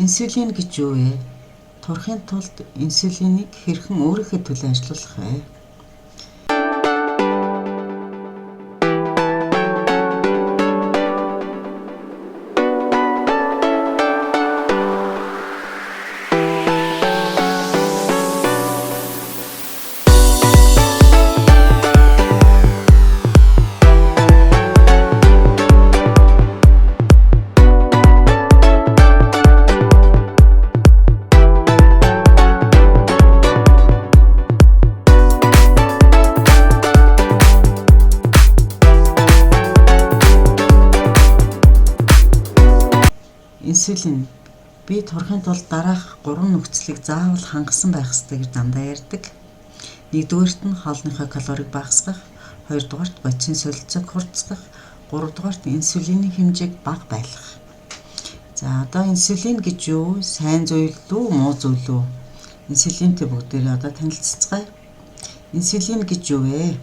Инсулин гэж юу вэ? Турахын тулд инсулинийг хэрхэн өөрийнхөө төлөө ажилуулах вэ? Инсулин бие турахын тулд дараах 3 нөхцөлийг заавал хангасан байх ёстой гэж дандаа ярьдаг. Нэгдүгээрт нь хоолныхоо калорийг багасгах, хоёрдугаарт бодисын солилцоог хурдасгах, гуравдугаарт инсулины хэмжээг бага байлгах. За одоо инсулин гэж юу? Сайн зүйл үү, муу зүйл үү? Инсулинтэй бүгдээрээ одоо танилцацгаая. Инсулин гэж юу вэ?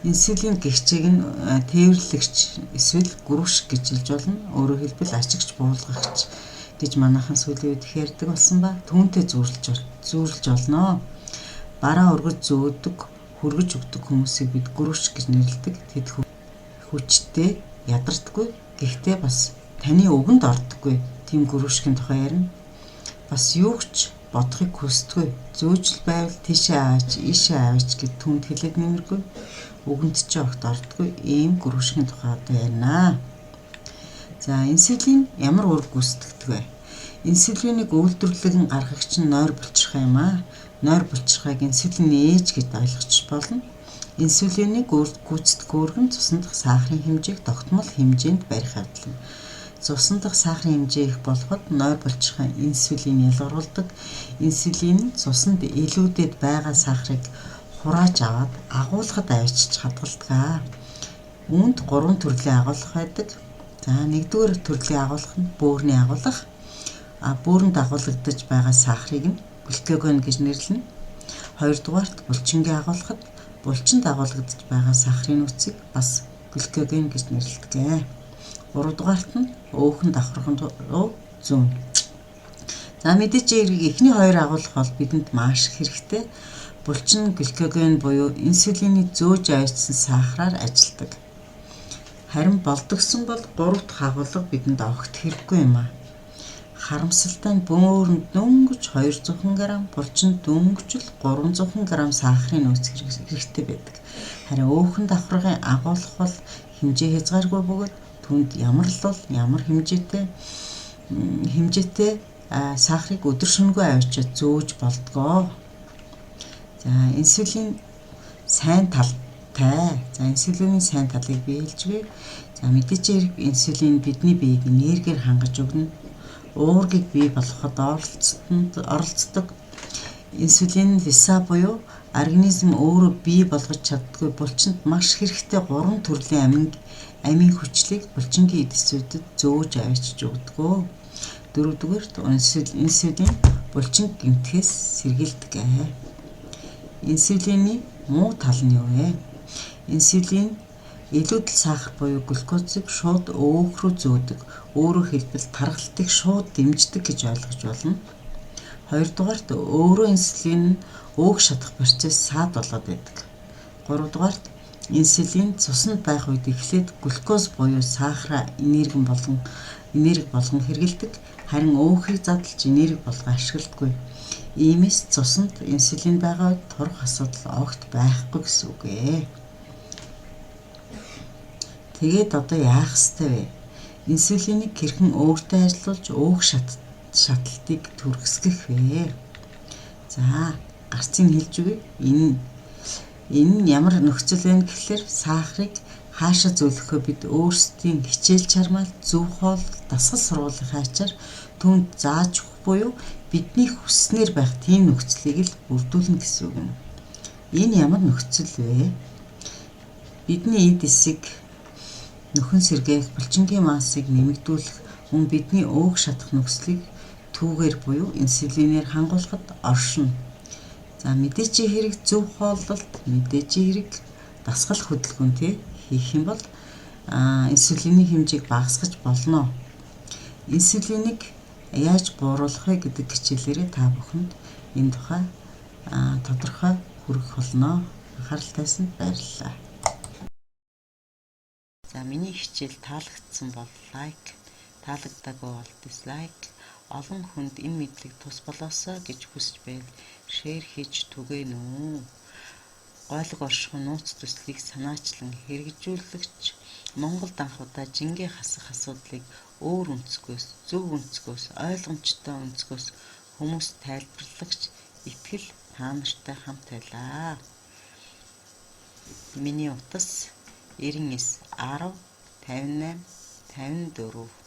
Инсулин гэгчийг нь тээвэрлэгч эсвэл гүрвш гэж хэлж болно. Өөрөөр хэлбэл ачигч, буулгагч гэж манайхан сүүлийн үед их ярьдаг болсон ба түүнтэй зүйрлэж болно. Бараа өргөж зөөдөг, хөргөж өгдөг хүмүүсийг бид гүрвш гэж нэрлэдэг. Тэд хүчтэй, ядардаггүй, гэхдээ бас таны үгэнд ордоггүй тийм гүрвшгийн тухай ярина. Бас юу ч бодохыг хүсдэггүй. Зөөжл байвал тийшээ аваач, ийшээ аваач гэд түүнд хэлээд нэмэргүй. Үгэнд ч огт ордоггүй ийм гүрвшгийн тухай одоо ярина. За инсулин ямар үүрэг гүйцэтгэдэг вэ? Инсулинийг үйлдвэрлэгэн гаргагч нь нойр булчирхай юм аа. Нойр булчирхайг инсулины ээж гэж ойлгоч болно. Инсулинийг гүйцэтгэх үүрэг нь цусан дахь сахарын хэмжээг тогтмол хэмжээнд барих явдал юм. Цусан дахь сахарын хэмжээ их болоход нойр булчирхай инсулин ялгаруулдаг. Инсулин нь цуснд илүүдэд байгаа сахарыг хурааж аваад агуулгад авчиж хадгалдаг. Үүнд 3 төрлийн агуулга байдаг. За нэгдүгээр төрлийн агуулга нь бөөрийн агуулга. А бөөрөнд агуулгадаж байгаа сахарыг нь глюкогон гэж нэрлэнэ. Хоёрдугаарт булчингийн агуулгад булчинд агуулгадаж байгаа сахарын нөөцийг бас глюкогон гэж нэрлэдэг. Гуравдугаарт нь өөхөн давхархан руу зүүн. За мэдээж хэрэг эхний хоёр агуулга бол бидэнд маш их хэрэгтэй. Булчин глюкогон буюу инсулиний зөөж авчсан сахараар ажилладаг. Харин болдогсон бол 3 дахь агуулга бидэнд огт хэрэггүй юм аа. Харамсалтай нь бөөрөнд дөнгөж 200 г, булчинд дөнгөж л 300 г сахарын нөөц хэрэгтэй байдаг. Харин өөхөн давхаргын агуулга бол хэмжээ хязгааргүй бөгөөд түүнд ямар л бол ямар хэмжээтэй сахарыг өдөр шөнөгүй авчиж зөөж болдгоо. За инсулин сайн талтай. За инсулины сайн талыг би хэлж өгье. За мэдээж хэрэг инсулин бидний биеийг энергиэр хангаж өгнө. Уургийг бий болгоход оролцдог. Инсулин виса буюу организм өөрөө бий болгож чаддаггүй булчинд маш хэрэгтэй 3 төрлийн амин хүчлийг булчингийн эд эсүүдэд зөөж авчиж өгдөг. Дөрөвдүгээрт инсулин булчин гэмтгэхээс сэргийлдэг. Инсулины муу тал нь юу вэ? Инсулин илүүдэл сахар буюу глюкозыг шууд өөх рүү зөөдөг. Өөрөөр хэлбэл тархалтыг шууд дэмждэг гэж ойлгож болно. Хоёрдугаарт өөрөө инсулин нь өөх шатах процесс саад болоод байдаг. Гуравдугаарт инсулин цуснд байх үед эхлээд глюкоз буюу сахараа энерги болгон хэрэглэдэг. Харин өөхийг задлж энерги болгон ашигладаггүй. Иймээс цуснд инсулин байгаа үед турах асуудал огт байхгүй гэсэн үг ээ. Тэгээд одоо яах ёстой вэ? Инсулинийг хэрхэн өөртөө ажилуулж өөх шатлалтыг түргэсгэх вэ? За гарцыг хэлж өгье. Энэ нь ямар нөхцөл вэ гэхлээр сахарыг хаашаа зөөлөхөө бид өөрсдийн хичээл чармаал, зөв хоол, дасгал сургуулийнхаа ачаар түүнд зааж өгөх буюу бидний хүсснээр байх тийм нөхцөлийг л бүрдүүлнэ гэсэн үг юм. Энэ ямар нөхцөл вэ? Бидний эд эсийг нөхөн сэргээх, булчингийн массыг нэмэгдүүлэх мөн бидний өөх шатах нөхцөлийг түүгээр буюу инсулинээр хангуулахад оршино. За мэдээж хэрэг зөв хооллолт, мэдээж хэрэг дасгал хөдөлгөөн хийх юм бол инсулины хэмжээг багасгаж болно. Инсулинийг Яаж бууруулах вэ гэдэг хичээлээрээ та бүхэнд энэ тухай тодорхой хүргэх болно. Анхаарал тавьсанд баярлалаа. За, миний хичээл таалагдсан бол лайк, таалагдаагүй бол dislike, олон хүнд энэ мэдлэг тус болоосой гэж хүсэж байвал share хийж түгээнэ үү. Гойлог оршихуй нууц төслийг санаачлан хэрэгжүүлэгч Монголд анх удаа жингээ хасах асуудлыг өөр өнцгөөс, зөв өнцгөөс, ойлгомжтой өнцгөөс хүмүүст тайлбарлагч Итгэл та нартай хамт байлаа. Миний утас 99 10 58 54.